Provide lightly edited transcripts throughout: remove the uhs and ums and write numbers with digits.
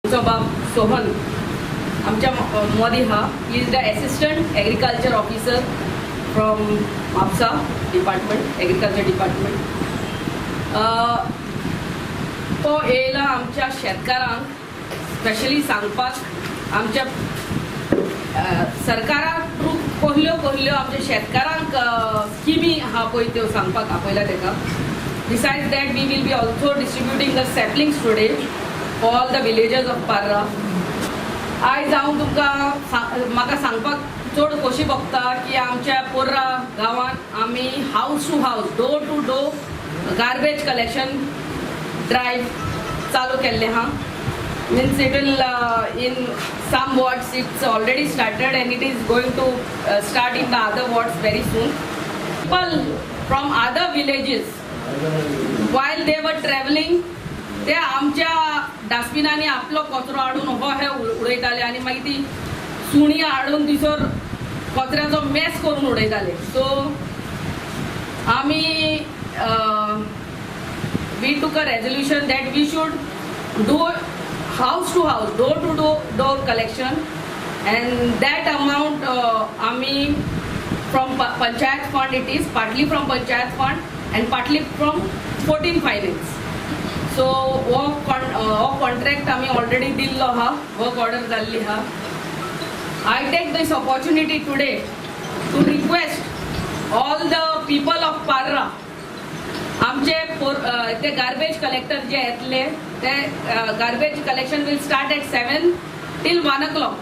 आमचो बाब सोहन आमच्या मदीं आहा. He is the assistant agriculture officer from Mapusa department, agriculture department. तो येयला आमच्या शेतकारांक स्पेशली सांगपाक, आमच्या सरकारा थ्रू कसल्यो कसल्यो आमच्या शेतकारांक स्किमी आहा पळय, त्यो सांगपाक आपयला ताका. Besides that, we will be also distributing the saplings today for all the villagers of Parra. आयज हांव तुमकां म्हाका सांगपाक चड खोशी भोगता की आमच्या पोर्रा गांवांत आमी house to house, door to door garbage collection drive चालू केल्लें आहा. Means it will in some wards it's already started and it is going to start in the other wards very soon. People from other villages, while they were traveling, ते आमच्या डस्टबिनांनी आपलो कचरो हाडून हो हे उडयताले आनी मागीर ती सुणी हाडून थंयसर कचऱ्याचो मेस करून उडयताले. सो आमी we took a resolution that we should do house to house, door to door collection, and that amount आमी from panchayat fund, it is partly from panchayat fund and partly from 14 finance. So हो contract आमी already दिल्लो आहा, work order जाल्ली आहा. I take this opportunity today to request all the people of Parra, आमचे ते garbage collector जे येतले, ते garbage collection will start at 7 till 1 o'clock.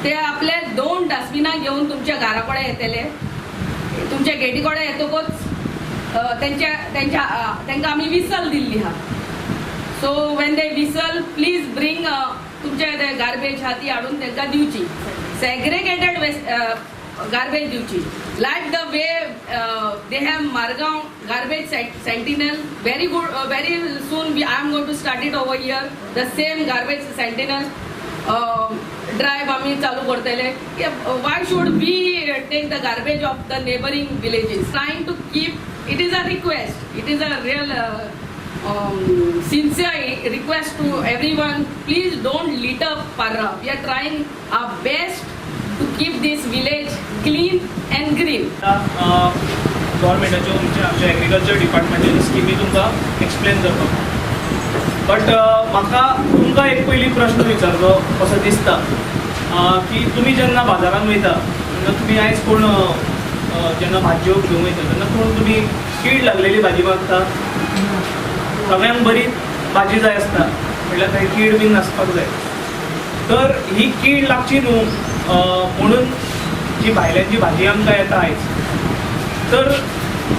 ते आपले दोन डस्टबिनां घेवन तुमच्या घरा कडेन येतले. तुमच्या गेटी कडेन येतकच तेंच्या तेंच्या तांकां आमी विसल दिल्ली आहा. So when they whistle, please bring तुमचे ते गार्बेज आहा ती हाडून तांकां दिवची, सेग्रेगेटेड गार्बेज दिवची, like the way they have Margao garbage sentinel. Very good. Very soon I am going to start it over here, the same garbage sentinel drive आमी चालू करतले. Why should we take the garbage of the neighbouring villages? Trying to keep, it is a request, it is a real sincere request to everyone, please don't litter Parra. We are trying our best to keep this village clean and green. गव्हर्मेंटाच्यो, म्हणजे आमच्या agriculture डिपार्टमेंटाच्यो स्किमी तुमकां explain करपाक, but म्हाका तुमकां एक पयलीं प्रश्न विचारचो असो दिसता की तुमी जेन्ना बाजारान वयता तेन्ना तुमी आयज कोण जेन्ना भाजयो घेवंक वयता तेन्ना कोण तुमी कीड लागलेली भाजी मागता? सगळ्यांक बरी भाजी जाय आसता, म्हटल्यार थंय कीड बीन नासपाक जाय. तर ही कीड लागची न्हू म्हणून जी भायल्यान जी भाजी आमकां येता आयज, तर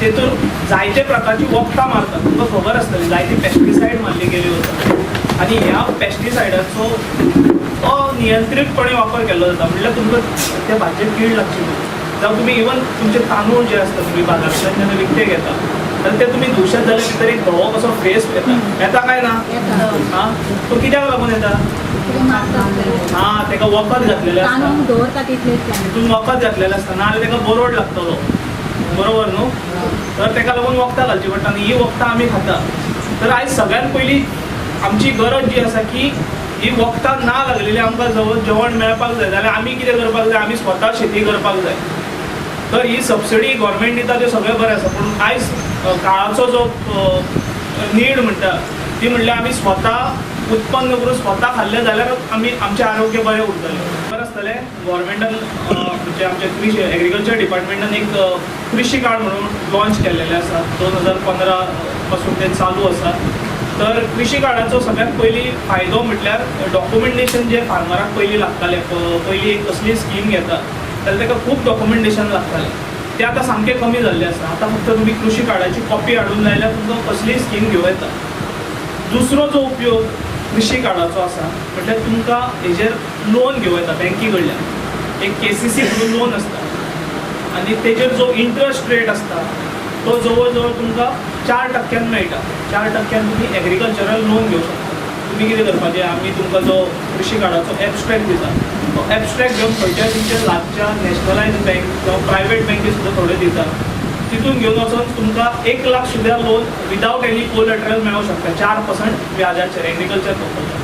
तेतून जायते प्रकारची वखदां मारतात. तुमकां खबर आसतली, जायती पेस्टिसायड मारली गेली वता आनी ह्या पेस्टिसायडाचो अनियंत्रीतपणे वापर केल्लो जाता, म्हणल्यार तुमकां त्या भाजयेक कीड लागची न्हू. जावं तुमी इवन तुमचे तांदूळ जे आसता, तुमी बाजारांतल्यान जेन्ना विकते घेता तर ते तुमी धुवशात जाल्यार भितर एक धवो कसो फेस येता. येता काय ना? आं, तो कित्याक लागून येता? हा, तेका वखद घातलेलें आसता. तांदूळ दवरता तितलेच. तितून वखद घातलेलें आसता, नाजाल्यार तेका बोरोड लागतलो, बरोबर न्हू? तर तेका लागून वखदां घालची पडटा आनी ही वखदां आमी खाता. तर आयज सगळ्यात पयलीं आमची गरज जी आसा की ही वखदां ना लागलेली आमकां जेवण मेळपाक जाय जाल्यार आमी कितें करपाक जाय? आमी स्वता शेती करपाक जाय. तर ही सबसिडी गव्हर्मेंट दिता तें सगळें बरें आसा, पूण आयज काळाचो जो नीड म्हणटा ती म्हणल्यार आमी स्वता उत्पन्न करून स्वता खाल्लें जाल्यार आमी आमचें आरोग्य बरें उरतलें. बरें आसतलें. गव्हर्मेंटान, म्हणजे आमच्या कृशी एग्रीकल्चर डिपार्टमेंटान एक कृशी कार्ड म्हणून लॉन्च केल्लेलें आसा. 2015 पासून तें चालू आसा. तर कृशी कार्डाचो सगळ्यात पयलीं फायदो म्हटल्यार डॉक्युमेंटेशन जे फार्मराक पयलीं लागतालें, पयलीं एक कसली स्कीम घेता जाल्यार ताका खूब डॉक्युमेंटेशन लागतालें, तें आतां सामकें कमी जाल्लें आसा. आतां फक्त तुमी कृशी कार्डाची कॉपी हाडून लायल्यार तुमकां कसलीय स्कीम घेवं येता. दुसरो जो उपयोग कृशी कार्डाचो आसा म्हटल्यार तुमकां हेजेर लोन घेवं येता बँकी कडल्यान. एक केसीसी म्हणून लोन आसता आनी तेजेर जो इंट्रस्ट रेट आसता तो जवळ जवळ तुमकां 4 टक्क्यान मेळटा. 4 टक्क्यान तुमी एग्रीकल्चरल लोन घेवं शकता. तुमी कितें करपाचें? आमी तुमकां जो कृशी कार्डाचो एबस्ट्रेक्ट दिता, तो एबस्ट्रेक्ट घेवन खंयच्याय तुमच्या लागच्या नॅशनलायज बँक जावं प्रायवेट बँकी सुद्दां थोड्यो दिता, तितून घेवन वचोन तुमकां 1 लाख सुद्दां लोन विदावट एनी कोलेट्रल मेळोंक शकता, 4% व्याजाचेर एग्रीकल्चर पर्पजाक.